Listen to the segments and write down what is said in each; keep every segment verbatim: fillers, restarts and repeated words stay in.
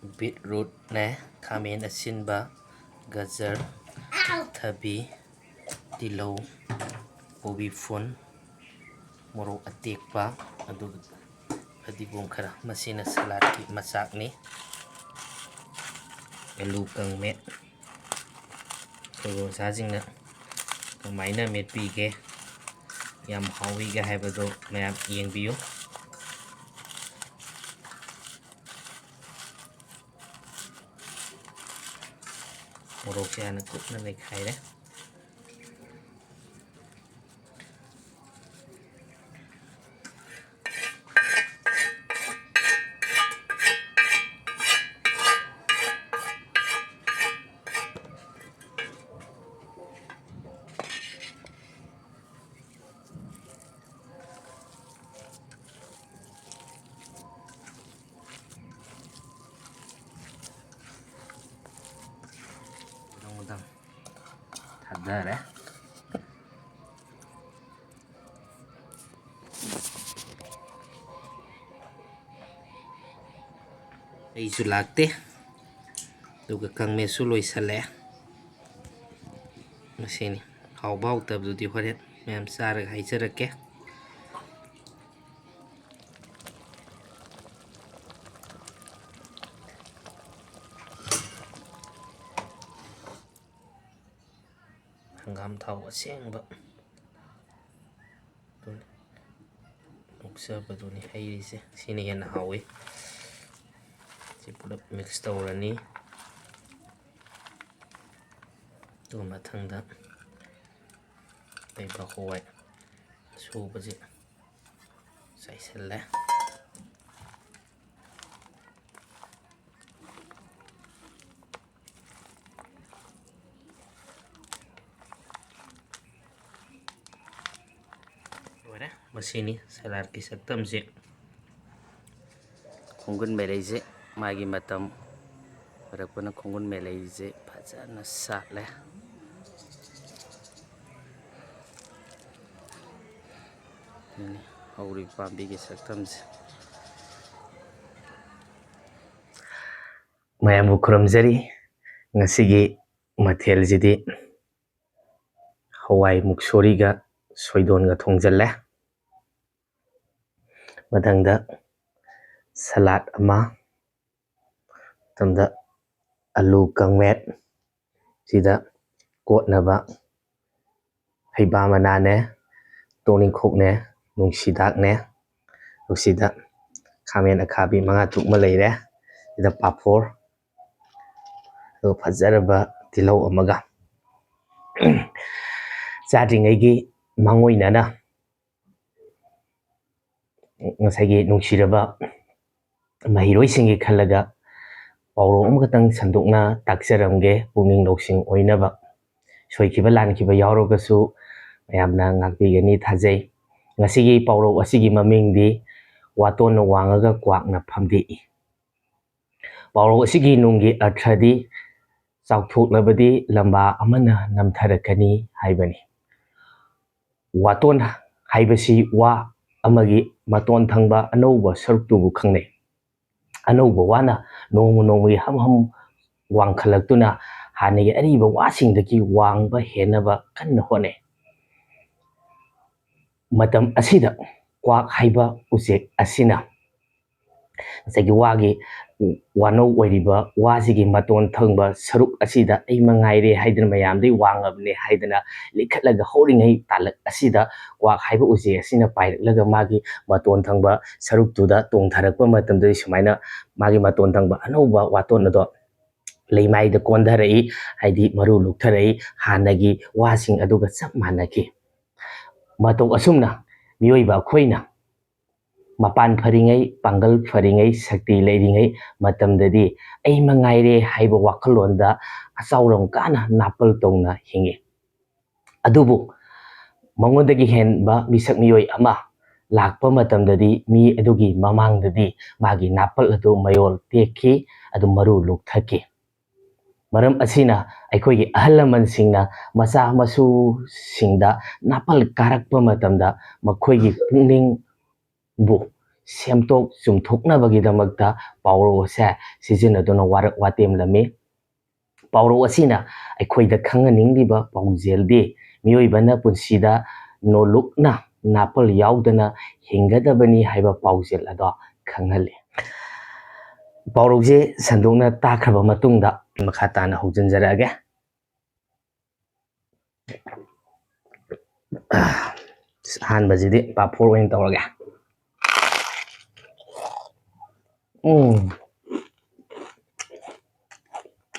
ꯕꯤꯠꯔꯨꯠꯅꯦ, ꯈꯥꯃꯦꯟ ꯑꯁꯤꯟꯕ, ꯒꯖꯔ, ꯊꯕꯤ, ꯇꯤꯜꯍꯧ, ꯀꯣꯕꯤ ꯐꯨꯜ, ꯃꯣꯔꯣꯛ ꯑꯇꯦꯛꯄ, ꯑꯗꯨꯒ ꯐꯗꯤꯒꯣꯝ ꯈꯔ꯫ ꯃꯁꯤꯅ ꯁꯂꯥꯠꯀꯤ ꯃꯆꯥꯛꯅꯤ꯫ ꯑꯂꯨ ꯀꯪꯃꯦꯠ꯫ ꯑꯩꯈꯣꯏ ꯑꯣꯖꯥꯁꯤꯡꯅ ꯀꯃꯥꯏꯅ ꯃꯦꯠꯄꯤꯒꯦ, ꯌꯥꯝ ꯍꯥꯎꯏꯒ ꯍꯥꯏꯕꯗꯣ ꯃꯌꯥꯝ ꯌꯦꯡꯕꯤꯌꯨ꯫ ꯃꯣꯔꯣꯛꯁꯦ ꯍꯥꯟꯅ ꯀꯨꯞꯅ ꯅꯩꯈꯥꯏꯔꯦ꯫ ꯃꯊꯪ ꯃꯊꯪ ꯊꯥꯗꯔꯦ꯫ ꯑꯩꯁꯨ ꯂꯥꯛꯇꯦ꯫ ꯑꯗꯨꯒ ꯀꯪꯃꯦꯠꯁꯨ ꯂꯣꯏꯁꯜꯂꯛꯑꯦ꯫ ꯃꯁꯤꯅꯤ꯫ ꯍꯥꯎꯕ ꯍꯥꯎꯇꯕꯗꯨꯗꯤ ꯍꯣꯔꯦꯟ ꯃꯌꯥꯝ ꯆꯥꯔꯒ ꯍꯥꯏꯖꯔꯛꯀꯦ꯫ ꯍꯪꯒꯥꯝ ꯊꯥꯎ ꯑꯁꯦꯡꯕ꯫ ꯑꯗꯨꯅꯤ꯫ ꯃꯣꯛꯆꯕꯗꯨꯅꯤ ꯍꯩꯔꯤꯁꯦ꯫ ꯁꯤꯅ ꯍꯦꯟꯅ ꯍꯥꯎꯋꯤ꯫ ꯁꯤ ꯄꯨꯂꯞ ꯃꯤꯛꯁ ꯇꯧꯔꯅꯤ꯫ ꯑꯗꯨꯒ ꯃꯊꯪꯗ ꯂꯩꯕꯥꯛ ꯍꯋꯥꯏ ꯑꯁꯨꯕꯁꯦ ꯆꯥꯏꯁꯤꯜꯂꯦ꯫ ꯂꯣꯏꯔꯦ꯫ ꯃꯁꯤꯅꯤ ꯁꯂꯥꯠꯀꯤ ꯁꯛꯇꯝꯁꯦ꯫ ꯈꯣꯡꯒꯨꯟ ꯃꯦꯂꯩꯁꯦ ꯃꯥꯒꯤ ꯃꯇꯝ ꯑꯣꯏꯔꯛꯄꯅ ꯈꯣꯡꯒꯨꯟ ꯃꯦꯂꯩꯁꯦ ꯐꯖꯅ ꯁꯥꯠꯂꯦ꯫ ꯑꯗꯨꯅꯤ ꯍꯧꯔꯤꯕ ꯄꯥꯝꯕꯤꯒꯤ ꯁꯛꯇꯝꯁꯦ꯫ ꯃꯌꯥꯝꯕꯨ ꯈꯨꯔꯨꯝꯖꯔꯤ꯫ ꯉꯁꯤꯒꯤ ꯃꯊꯦꯜꯁꯤꯗꯤ ꯍꯋꯥꯏ ꯃꯨꯛꯁꯣꯔꯤꯒ ꯁꯣꯏꯗꯣꯟꯒ ꯊꯣꯡꯖꯜꯂꯦ꯫ ꯃꯊꯪꯗ ꯁꯂꯥꯠ ꯑꯃ, ꯃꯊꯪꯗ ꯑꯂꯨ ꯀꯪꯃꯦꯠ, ꯁꯤꯗ ꯀꯣꯠꯅꯕ ꯍꯩꯕꯥ ꯃꯅꯥꯅꯦ, ꯇꯣꯅꯤꯡꯈꯣꯛꯅꯦ, ꯅꯨꯡꯁꯤꯗꯥꯛꯅꯦ, ꯑꯗꯨꯒ ꯁꯤꯗ ꯈꯥꯃꯦꯟ ꯑꯈꯥꯕꯤ ꯃꯉꯥ ꯇꯔꯨꯛ ꯑꯃ ꯂꯩꯔꯦ, ꯁꯤꯗ ꯄꯥꯐꯣꯔ, ꯑꯗꯨꯒ ꯐꯖꯔꯕ ꯇꯤꯜꯍꯧ ꯑꯃꯒ꯫ ꯆꯥꯗ꯭ꯔꯤꯉꯩꯒꯤ ꯃꯥꯡꯑꯣꯏꯅꯅ ꯉꯁꯥꯏꯒꯤ ꯅꯨꯡꯁꯤꯔꯕ ꯃꯍꯩꯔꯣꯏꯁꯤꯡꯒꯤ ꯈꯜꯂꯒ ꯄꯥꯎꯔꯧ ꯑꯃꯈꯛꯇꯪ ꯁꯟꯗꯣꯛꯅ ꯇꯥꯛꯆꯔꯝꯒꯦ, ꯄꯨꯛꯅꯤꯡ ꯂꯧꯁꯤꯡ ꯑꯣꯏꯅꯕ꯫ ꯁꯣꯏꯈꯤꯕ ꯂꯥꯟꯈꯤꯕ ꯌꯥꯎꯔꯒꯁꯨ ꯃꯌꯥꯝꯅ ꯉꯥꯛꯄꯤꯒꯅꯤ ꯊꯥꯖꯩ꯫ ꯉꯁꯤꯒꯤ ꯄꯥꯎꯔꯧ ꯑꯁꯤꯒꯤ ꯃꯃꯤꯡꯗꯤ "ꯋꯥꯇꯣꯟꯅ ꯋꯥꯡꯉꯒ ꯀ꯭ꯋꯥꯛꯅ ꯐꯝꯗꯦꯛꯏ"꯫ ꯄꯥꯎꯔꯧ ꯑꯁꯤꯒꯤ ꯅꯨꯡꯒꯤ ꯑꯔꯊꯗꯤ "ꯆꯥꯎꯊꯣꯛꯂꯕꯗꯤ ꯂꯝꯕꯥ ꯑꯃꯅ ꯅꯝꯊꯔꯛꯀꯅꯤ" ꯍꯥꯏꯕꯅꯤ꯫ ꯋꯥꯇꯣꯟ ꯍꯥꯏꯕꯁꯤ ꯋꯥ ꯑꯃꯒꯤ ꯃꯇꯣꯟ ꯊꯪꯕ ꯑꯅꯧꯕ ꯁꯔꯨꯛꯇꯨꯕꯨ ꯈꯪꯅꯩ꯫ ꯑꯅꯧꯕ ꯋꯥꯅ ꯅꯣꯡꯃ ꯅꯣꯡꯃꯒꯤ ꯍꯝ ꯍꯝ ꯋꯥꯡꯈꯠꯂꯛꯇꯨꯅ ꯍꯥꯟꯅꯒꯤ ꯑꯔꯤꯕ ꯋꯥꯁꯤꯡꯗꯒꯤ ꯋꯥꯡꯕ ꯍꯦꯟꯅꯕ ꯀꯟꯅ ꯍꯣꯠꯅꯩ꯫ ꯃꯇꯝ ꯑꯁꯤꯗ ꯀ꯭ꯋꯥꯛ ꯍꯥꯏꯕ ꯎꯆꯦꯛ ꯑꯁꯤꯅ ꯉꯁꯥꯏꯒꯤ ꯋꯥꯒꯤ ꯋꯥꯅꯧ ꯑꯣꯏꯔꯤꯕ ꯋꯥꯁꯤꯒꯤ ꯃꯇꯣꯟ ꯊꯪꯕ ꯁꯔꯨꯛ ꯑꯁꯤꯗ "ꯑꯩ ꯃꯉꯥꯏꯔꯦ" ꯍꯥꯏꯗꯅ, ꯃꯌꯥꯝꯗꯩ ꯋꯥꯡꯉꯕꯅꯦ ꯍꯥꯏꯗꯅ ꯂꯤꯈꯠꯂꯒ ꯍꯧꯔꯤꯉꯩ ꯇꯥꯂꯛ ꯑꯁꯤꯗ ꯀ꯭ꯋꯥꯛ ꯍꯥꯏꯕ ꯎꯆꯦꯛ ꯑꯁꯤꯅ ꯄꯥꯏꯔꯛꯂꯒ ꯃꯥꯒꯤ ꯃꯇꯣꯟ ꯊꯪꯕ ꯁꯔꯨꯛꯇꯨꯗ ꯇꯣꯡꯊꯔꯛꯄ ꯃꯇꯝꯗꯗꯤ ꯁꯨꯃꯥꯏꯅ ꯃꯥꯒꯤ ꯃꯇꯣꯟ ꯊꯪꯕ ꯑꯅꯧꯕ ꯋꯥꯇꯣꯟ ꯑꯗꯣ ꯂꯩꯃꯥꯏꯗ ꯀꯣꯟꯊꯔꯛꯏ, ꯍꯥꯏꯗꯤ ꯃꯔꯨ ꯂꯨꯛꯊꯔꯛꯏ, ꯍꯥꯟꯅꯒꯤ ꯋꯥꯁꯤꯡ ꯑꯗꯨꯒ ꯆꯞ ꯃꯥꯟꯅꯈꯤ꯫ ꯃꯇꯧ ꯑꯁꯨꯝꯅ ꯃꯤꯑꯣꯏꯕ ꯑꯩꯈꯣꯏꯅ ꯃꯄꯥꯟ ꯐꯔꯤꯉꯩ, ꯄꯥꯡꯒꯜ ꯐꯔꯤꯉꯩ, ꯁꯛꯇꯤ ꯂꯩꯔꯤꯉꯩ ꯃꯇꯝꯗꯗꯤ "ꯑꯩ ꯃꯉꯥꯏꯔꯦ" ꯍꯥꯏꯕ ꯋꯥꯈꯜꯂꯣꯟꯗ ꯑꯆꯥꯎꯔꯝ ꯀꯥꯅ ꯅꯥꯄꯜ ꯇꯧꯅ ꯍꯤꯡꯉꯤ꯫ ꯑꯗꯨꯕꯨ ꯃꯉꯣꯟꯗꯒꯤ ꯍꯦꯟꯕ ꯃꯤꯁꯛ ꯃꯤꯑꯣꯏ ꯑꯃ ꯂꯥꯛꯄ ꯃꯇꯝꯗꯗꯤ ꯃꯤ ꯑꯗꯨꯒꯤ ꯃꯃꯥꯡꯗꯗꯤ ꯃꯥꯒꯤ ꯅꯥꯄꯜ ꯑꯗꯨ ꯃꯌꯣꯜ ꯇꯦꯛꯈꯤ, ꯑꯗꯨ ꯃꯔꯨ ꯂꯨꯛꯊꯈꯤ꯫ ꯃꯔꯝ ꯑꯁꯤꯅ ꯑꯩꯈꯣꯏꯒꯤ ꯑꯍꯜ ꯂꯃꯟꯁꯤꯡꯅ ꯃꯆꯥ ꯃꯁꯨꯁꯤꯡꯗ ꯅꯥꯄꯜ ꯀꯥꯔꯛꯄ ꯃꯇꯝꯗ ꯃꯈꯣꯏꯒꯤ ꯄꯨꯛꯅꯤꯡꯕꯨ ꯁꯦꯝꯗꯣꯛ ꯆꯨꯝꯊꯣꯛꯅꯕꯒꯤꯗꯃꯛꯇ ꯄꯥꯎꯔꯧ ꯑꯁꯦ ꯁꯤꯖꯤꯟꯅꯗꯨꯅ ꯋꯥꯔꯛ ꯋꯥꯇꯦꯝꯂꯝꯃꯤ꯫ ꯄꯥꯎꯔꯧ ꯑꯁꯤꯅ ꯑꯩꯈꯣꯏꯗ ꯈꯪꯍꯟꯅꯤꯡꯂꯤꯕ ꯄꯥꯎꯖꯦꯜꯗꯤ ꯃꯤꯑꯣꯏꯕꯅ ꯄꯨꯟꯁꯤꯗ ꯅꯣꯂꯨꯛꯅ ꯅꯥꯄꯜ ꯌꯥꯎꯗꯅ ꯍꯤꯡꯒꯗꯕꯅꯤ ꯍꯥꯏꯕ ꯄꯥꯎꯖꯦꯜ ꯑꯗꯣ ꯈꯪꯍꯜꯂꯤ꯫ ꯄꯥꯎꯔꯧꯁꯦ ꯁꯟꯗꯣꯛꯅ ꯇꯥꯈ꯭ꯔꯕ ꯃꯇꯨꯡꯗ ꯃꯈꯥ ꯇꯥꯅ ꯍꯧꯖꯤꯟꯖꯔꯛꯑꯒꯦ꯫ ꯑꯍꯥꯟꯕꯁꯤꯗꯤ ꯄꯥꯐꯣꯔ ꯑꯣꯏꯅ ꯇꯧꯔꯒꯦ꯫ ꯎꯝ꯫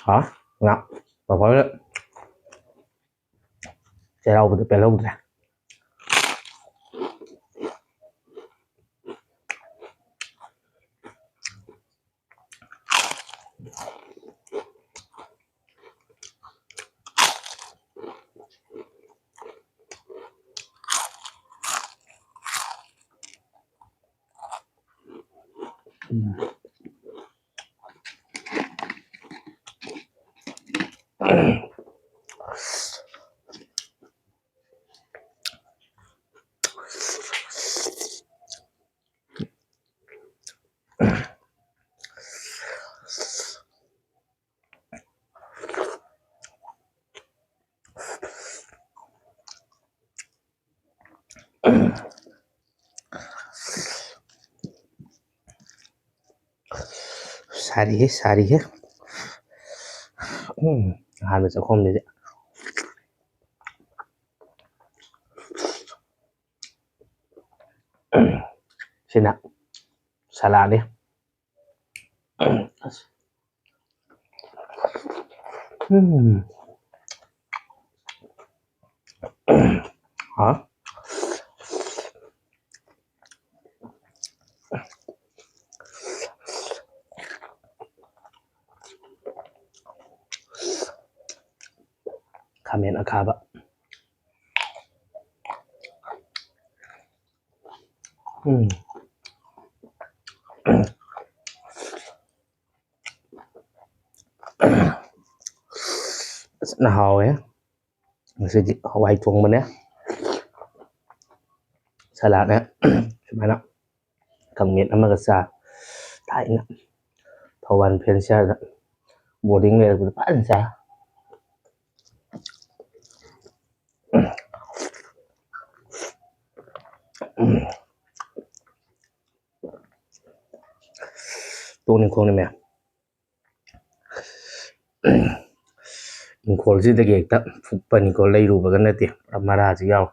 ꯍꯥ? ꯉꯥ꯫ ꯄꯥꯐꯣꯔ꯫ ꯆꯩꯔꯥꯎꯕꯗ ꯄꯦꯜꯍꯧꯗ꯭ꯔꯦ꯫ ꯁꯥꯔꯤꯍꯦ, ꯁꯥꯔꯤꯍꯦ꯫ ꯎꯝ, ꯑꯍꯥꯟꯕ ꯆꯥꯛꯈꯣꯝꯁꯤꯗꯤ꯫ ꯁꯤꯅ ꯁꯂꯥꯗꯅꯤ꯫ ꯎꯝ꯫ ꯍꯥ? ꯈꯥꯃꯦꯟ ꯑꯈꯥꯕ꯫ ꯎꯝ꯫ ꯐꯖꯅ ꯍꯥꯎꯋꯦ꯫ ꯉꯁꯤꯗꯤ ꯍꯋꯥꯏ ꯊꯣꯡꯕꯅꯦ, ꯁꯂꯥꯗꯅꯦ, ꯁꯨꯃꯥꯏꯅ ꯀꯥꯡꯃꯦꯠ ꯑꯃꯒ ꯆꯥ꯫ ꯊꯥꯏꯅ ꯊꯧꯕꯥꯜ ꯐꯦꯟꯁꯤꯌꯥꯔꯗ ꯕꯣꯔꯗꯤꯡ ꯂꯩꯔꯛꯄꯗ ꯐꯖꯅ ꯆꯥ꯫ ꯇꯣꯛꯅꯤꯡꯈꯣꯛꯅꯤꯃꯦ꯫ ꯏꯪꯈꯣꯜꯁꯤꯗꯒꯤ ꯍꯦꯛꯇ ꯐꯨꯛꯄꯅꯤꯀꯣ, ꯂꯩꯔꯨꯕꯒ ꯅꯠꯇꯦ, ꯄꯨꯔꯥ ꯃꯔꯥꯁꯤ ꯌꯥꯎ꯫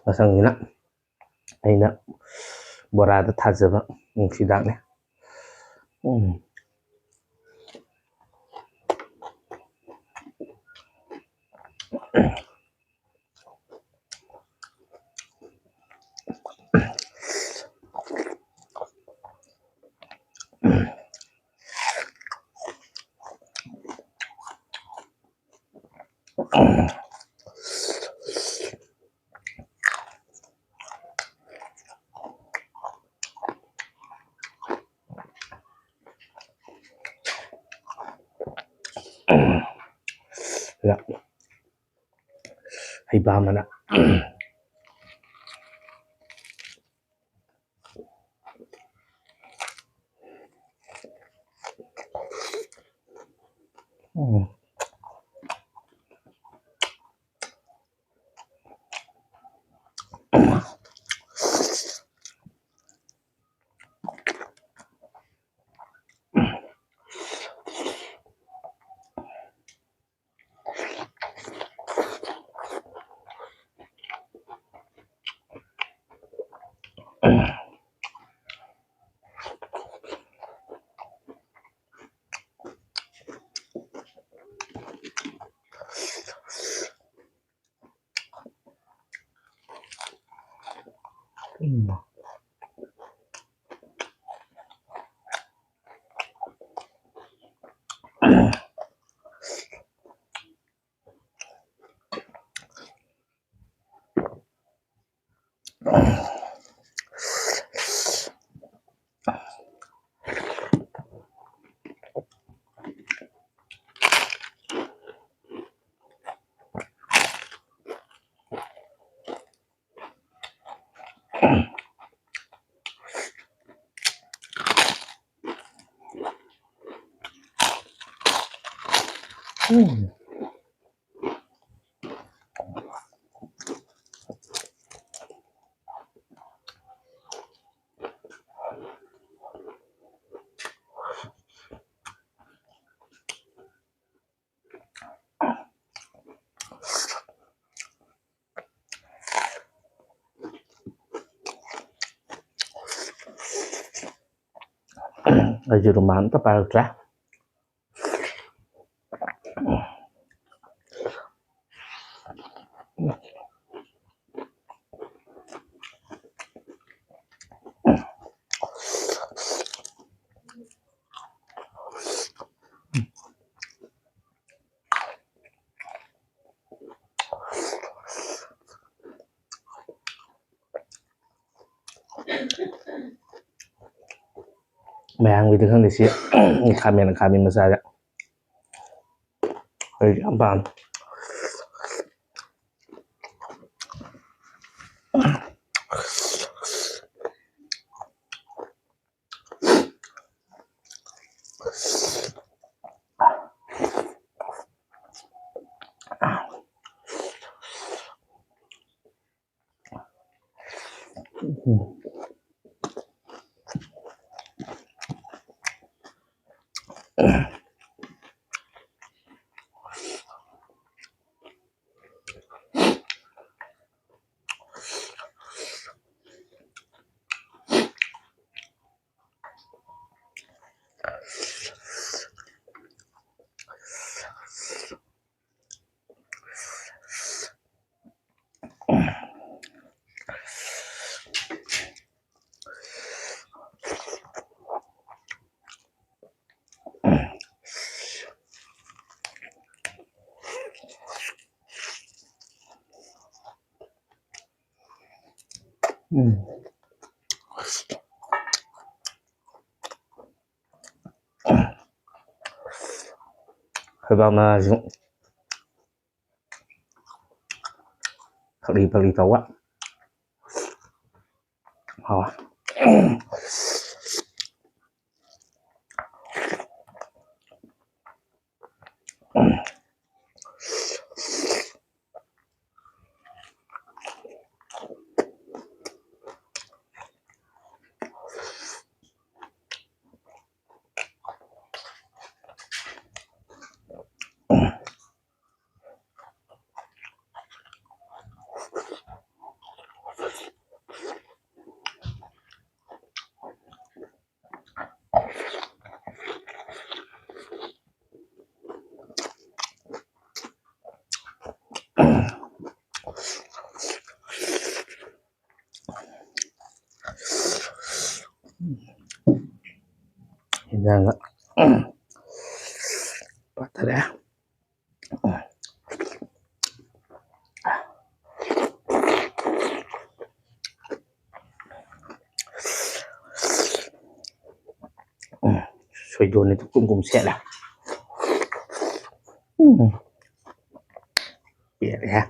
ꯃꯁꯪꯁꯤꯅ ꯑꯩꯅ ꯕꯣꯔꯥꯗ ꯊꯥꯖꯕ ꯅꯨꯡꯁꯤꯗꯥꯛꯅꯦ꯫ ꯎꯝ꯫ ꯍꯩꯕꯥ ꯃꯅꯥ꯫ ꯎꯝ꯫ ꯎꯝ꯫ ꯑꯩꯁꯦ ꯔꯨꯃꯥꯜ ꯑꯝꯇ ꯄꯥꯏꯔꯛꯇ꯭ꯔꯦ꯫ ꯃꯌꯥꯝꯒꯤꯗꯤ ꯈꯪꯗꯦ ꯁꯤ ꯈꯥꯃꯦꯟ ꯑꯈꯥꯕꯤ ꯃꯆꯥꯁꯦ ꯑꯩ ꯌꯥꯝ ꯄꯥꯝꯃꯦ꯫ ꯎꯝ꯫ ꯍꯩꯕꯥꯛ ꯃꯅꯥꯁꯨ ꯐꯛꯂꯤ ꯐꯛꯂꯤ ꯇꯧꯕ꯫ ꯍꯥꯎꯋꯦ꯫ ꯏꯟꯖꯥꯡꯒ ꯄꯥꯊꯔꯛꯑꯦ꯫ ꯁꯣꯏꯗꯣꯟꯅꯤꯗꯨ ꯀꯨꯝ ꯀꯨꯝ ꯁꯦꯠꯂꯦ꯫ ꯎꯝ꯫ ꯄꯦꯜꯂꯦꯍꯦ꯫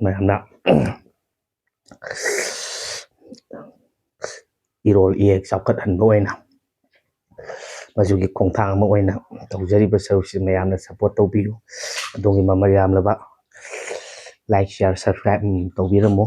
ꯃꯌꯥꯝꯅ ꯏꯔꯣꯜ ꯏꯌꯦꯛ ꯆꯥꯎꯈꯠꯍꯟꯕ ꯑꯣꯏꯅ ꯃꯁꯤꯒꯤ ꯈꯣꯡꯊꯥꯡ ꯑꯃ ꯑꯣꯏꯅ ꯇꯧꯖꯔꯤꯕ ꯁꯔꯨꯛꯁꯤ ꯃꯌꯥꯝꯅ ꯁꯞꯄꯣꯔꯠ ꯇꯧꯕꯤꯌꯨ꯫ ꯑꯗꯣꯝꯒꯤ ꯃꯃꯜ ꯌꯥꯝꯂꯕ ꯂꯥꯏꯛ, ꯁꯤꯌꯥꯔ, ꯁꯕꯁꯀ꯭ꯔꯥꯏꯕ ꯇꯧꯕꯤꯔꯝꯃꯨ꯫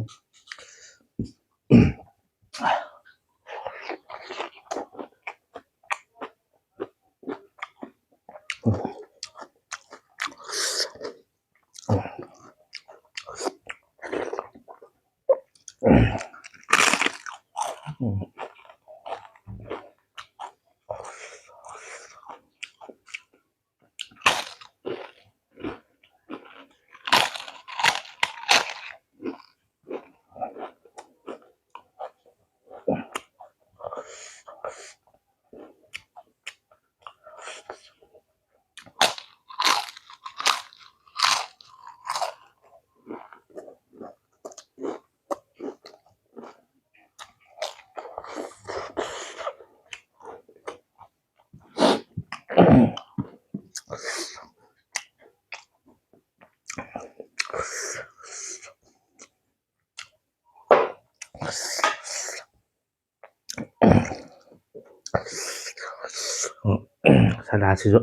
ꯁꯂꯥꯠꯁꯤꯁꯨ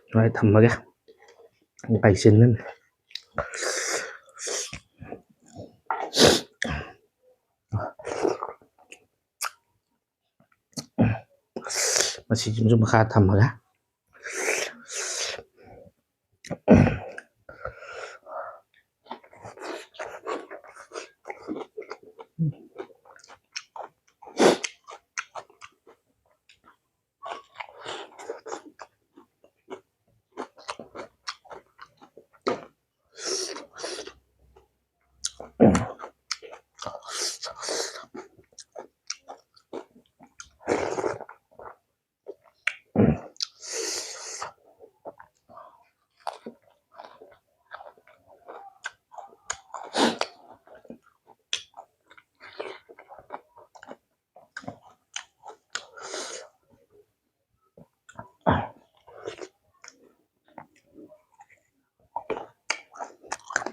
ꯁꯨꯃꯥꯏꯅ ꯊꯝꯃꯒꯦ꯫ ꯀꯥꯏꯁꯤꯟꯅꯅꯤ꯫ ꯃꯁꯤꯁꯤꯡꯁꯨ ꯃꯈꯥ ꯊꯝꯃꯒ꯫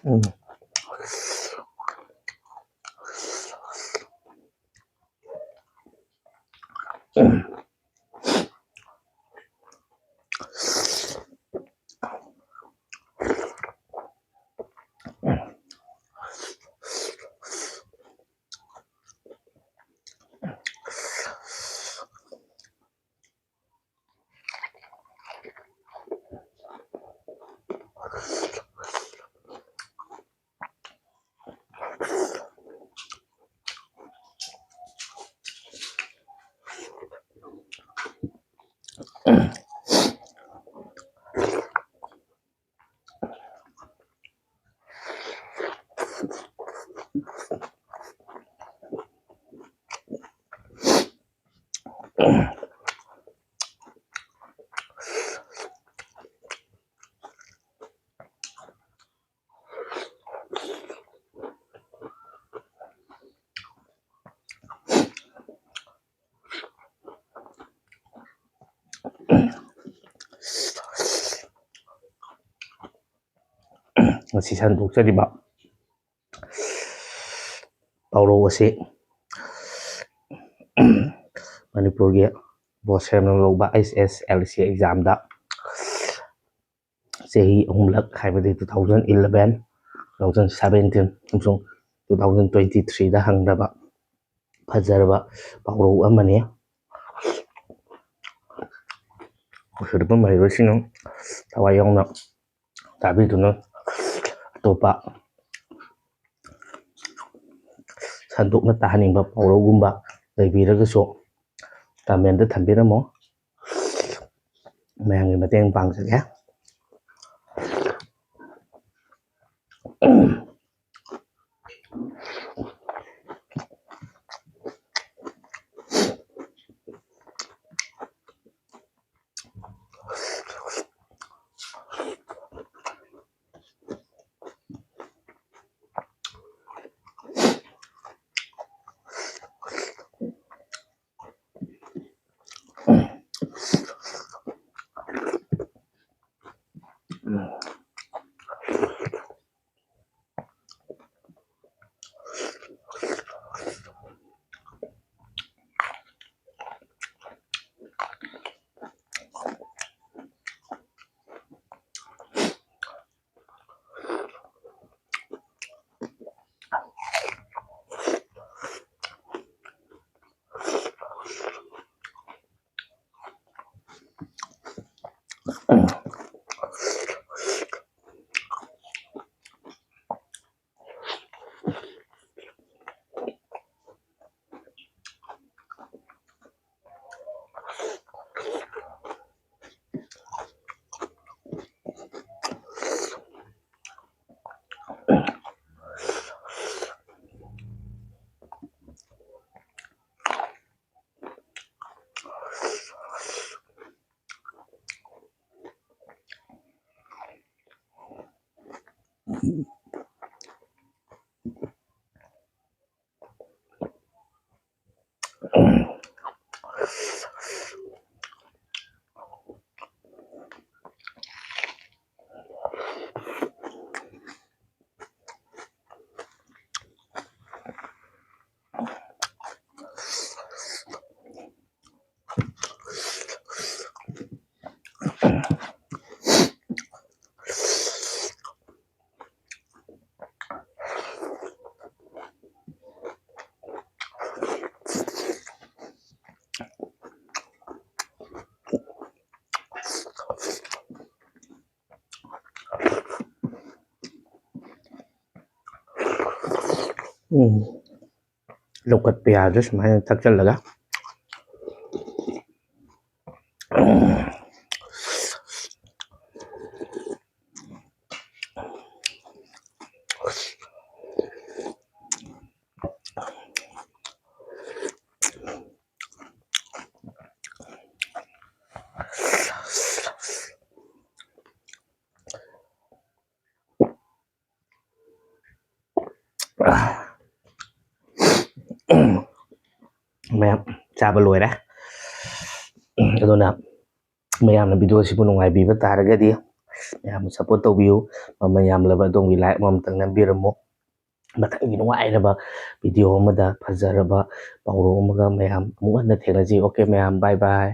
ꯎꯝ꯫ ꯁꯤ ꯁꯟꯗꯣꯛꯆꯔꯤꯕ ꯄꯥꯎꯔꯧ ꯑꯁꯤ ꯃꯅꯤꯄꯨꯔꯒꯤ ꯕꯣꯁ ꯁꯦꯝꯅ ꯂꯧꯕ ꯑꯩꯆ ꯑꯦꯁ ꯑꯦꯜ ꯁꯤ ꯑꯦꯛꯖꯥꯝꯗ ꯆꯍꯤ ꯑꯍꯨꯝꯂꯛ, ꯍꯥꯏꯕꯗꯤ two thousand eleven, two thousand seventeen ꯑꯃꯁꯨꯡ two thousand twenty threeꯗ ꯍꯪꯗꯕ ꯐꯖꯔꯕ ꯄꯥꯎꯔꯧ ꯑꯃꯅꯤ꯫ ꯎꯁꯤꯠꯇꯕ ꯃꯍꯩꯔꯣꯏꯁꯤꯡꯅ ꯊꯋꯥꯏ ꯌꯥꯎꯅ ꯇꯥꯕꯤꯗꯨꯅ ꯑꯇꯣꯞꯄ ꯁꯟꯗꯣꯛꯅ ꯇꯥꯍꯟꯅꯤꯡꯕ ꯄꯥꯎꯔꯧꯒꯨꯝꯕ ꯂꯩꯕꯤꯔꯒꯁꯨ ꯀꯃꯦꯟꯗ ꯊꯝꯕꯤꯔꯝꯃꯣ꯫ ꯃꯌꯥꯝꯒꯤ ꯃꯇꯦꯡ ꯄꯥꯡꯖꯒꯦ꯫ ꯎꯝ, ꯂꯧꯈꯠꯄ ꯌꯥꯗ꯭ꯔꯦ ꯁꯨꯃꯥꯏꯅ ꯊꯛꯆꯜꯂꯒ꯫ ꯃꯌꯥꯝ ꯆꯥꯕ ꯂꯣꯏꯔꯦ꯫ ꯑꯗꯨꯅ ꯃꯌꯥꯝꯅ video ꯑꯁꯤꯕꯨ ꯅꯨꯡꯉꯥꯏꯕꯤꯕ ꯇꯥꯔꯒꯗꯤ ꯃꯌꯥꯝꯅ support ꯇꯧꯕꯤꯌꯨ꯫ ꯃꯃꯜ ꯌꯥꯝꯂꯕ ꯑꯗꯣꯝꯒꯤ like ꯑꯃꯃꯝꯇꯪ ꯅꯝꯕꯤꯔꯝꯃꯨ꯫ ꯃꯊꯪꯒꯤ ꯅꯨꯡꯉꯥꯏꯔꯕ video ꯑꯃꯗ ꯐꯖꯔꯕ ꯄꯥꯎꯔꯧ ꯑꯃꯒ ꯃꯌꯥꯝ ꯑꯃꯨꯛ ꯍꯟꯅ ꯊꯦꯡꯅꯁꯤ꯫ Okay ꯃꯌꯥꯝ, bye bye꯫